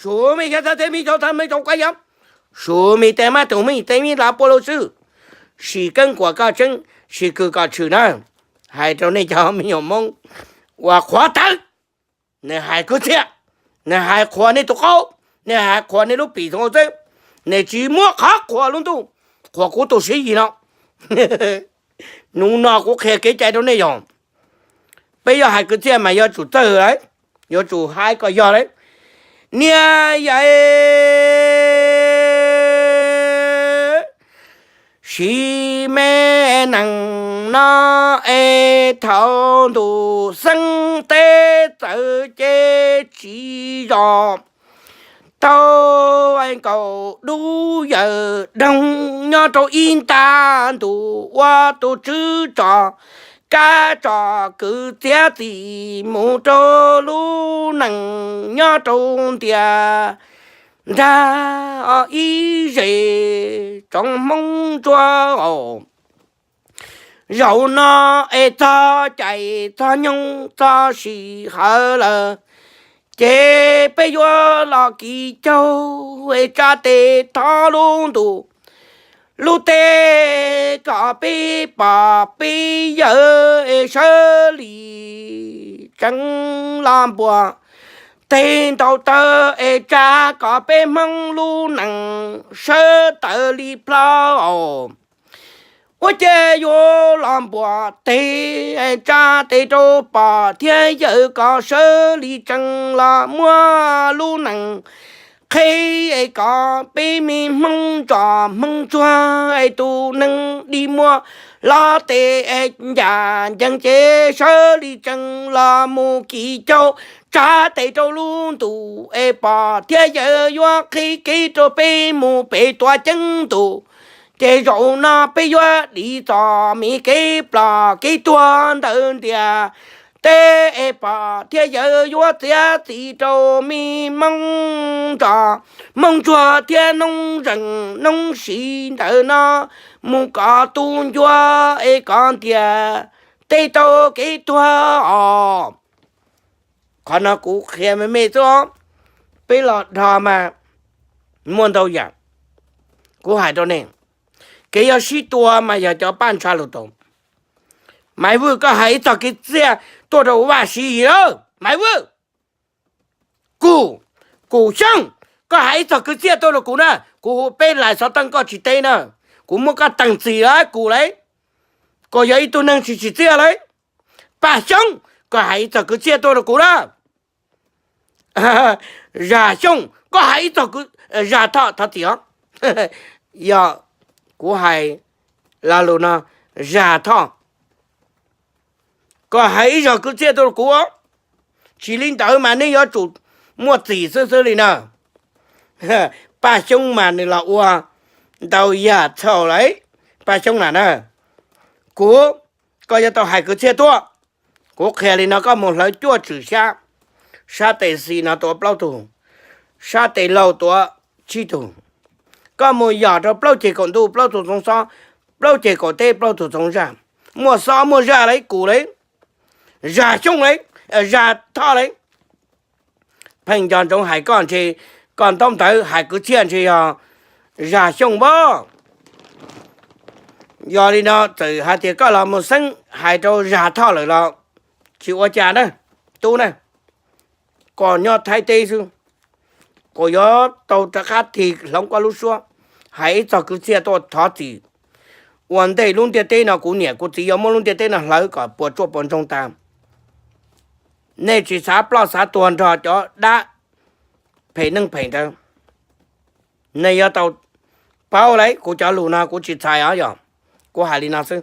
Sub me xyov txhab teb me xyov txhab me tsoom qab yov, sub me tej mab tus me tej me lav pua lug xwb. Sim keeb kuam koj tseeb, sim kwm kom tshwm na. Hais rau nej cov me nyuam Hmoob uas qhuav tawv, nws hais kwv txhiaj, nws hais qhuas nej tus qaub, nws hais qhuas nej lub pim xoo xwb, nws tsis muab qhov qhuas lub ntuj, qhuas kuv tus Siv Yis no. Hnub no kuv qhia kev cai rau nej yog, peb yuav hais kwv txhiaj mas yuav tsum txawj lawm, yuav tsum hais kom yog lawm. Niaj yais, Siv me nees no es thaum ntuj xeeb teb txawv ces tsis zos tau nkaus dub yawm doog nyob rau ib nta ntuj ua tus tswv tso kab tso kwv txiav txim mus rau lub nees nyob rau ntiaj nrag ib zes tsoom Hmoob Ntsuab os. Zaum no es txog cais txog nyoog txog sim hawv lawm, ces peb yuav los kis caug es tsa tes thov lub ntuj lub teb kom peb pom peb yawg es sawv li tseev los npuas teg ntaus taw es tsa kom peb Hmoob lub nees sawv tawv li plaub os. Ua cas yuav los npuas teg tsa tes rau pog thiab yawg kom sawv li tseev los muab lub nees qheb es kom peb me Hmoob Ntsuab Hmoob Ntsuab es tus neeg dig muag los tes es ncaj ncees ces sawv li tseev los mus kis caug tsa tes rau lub ntuj es pog thiab yawg yuav qhib kev rau peb mus pem tuav ceeb ntuj. Ces zaum no peb yuav dim txom me kev ploj kev tuag ntawm ntiaj teb es pog thiab yawg yuav txiav txim rau me Hmoob Ntsuab Hmoob Ntsuab thiab noob zeej noob siv ntawm no mus kom tu ncua es kom ntiaj teb tau kev tuag os. Qhov no kuv qhia me me xwb os, peb los dhos mas muaj ntau yam. Kuv hais rau nej, kev yuav sib tua mas yog cov paj ntsha lus tau. Maiv Vwj, koj hais ib txog kwv txhiaj tuaj rau Vaj Siv Yis lawm Maiv Vwj. Kuv, Kuv Xyooj, koj hais ib txog kwv txhiaj tuaj rau kuv na, kuv hu peb lais xov tooj koj tsis teb na, kuv muab koj teeg txim lawm kuv lawm. Koj yog ib tug neeg tsis tsim txiaj lawm. Paj Xyooj, koj hais ib txog kwv txhiaj tuaj rau kuv na. Zag Xyooj, koj hais ib txog kwv, Zag Thoj, thov txim os. Yog kuv hais lo lus no, Zag Thoj, koj hais ib zog kwv txhiaj tuaj rau kuv. Tsis li ntawd mas nej yuav tsum muaj txim xwb xwb li na. Paj Xyooj mas nws los ua ntau yam txhaum lawm. Paj Xyooj na na, kuv, koj yuav tau hais kwv txhiaj tuaj. Kuv qhia li no, koj mus hlawv cuaj tswm xyab, sab tes xis no tuav plaub tug, sab tes laug tuav tsib tug. Koj mus yos rau plaub ceg kaum ntuj plaub tug txoov xob, plaub ceg kaum teb plaub tug txoov zaj. Muaj xob muaj zaj lawm, kuv lawm, Zag Xyooj lawm, Zag Thoj lawm. Pheej nco ntsoov hais koj ntshe, koj ntaub ntawv hais kwv txhiaj ntshe yog Zag Xyooj npab. Yog li no txawm hais tias koj los mus xeeb hais rau Zag Thoj lawm los tsis ua cas na, tub na. Koj nyob Thaib teb xwb, kuv yuav tau rov qab tig hloov koj lub suab, hais ib txog kwv txhiaj tuaj thov txim. Ua ntej lub ntiaj teb no kuv niam kuv txiv yuav muab lub ntiaj teb no hlawv kom puas tsuaj puas ntsoog tas. Nej tsis xav ploj xav tuag nrog cov dab phem neeg phem ntawd. Nej yuav tau paub lawm, kuv cov lus no kuv tsis txhais os, yog kuv hais li no xwb.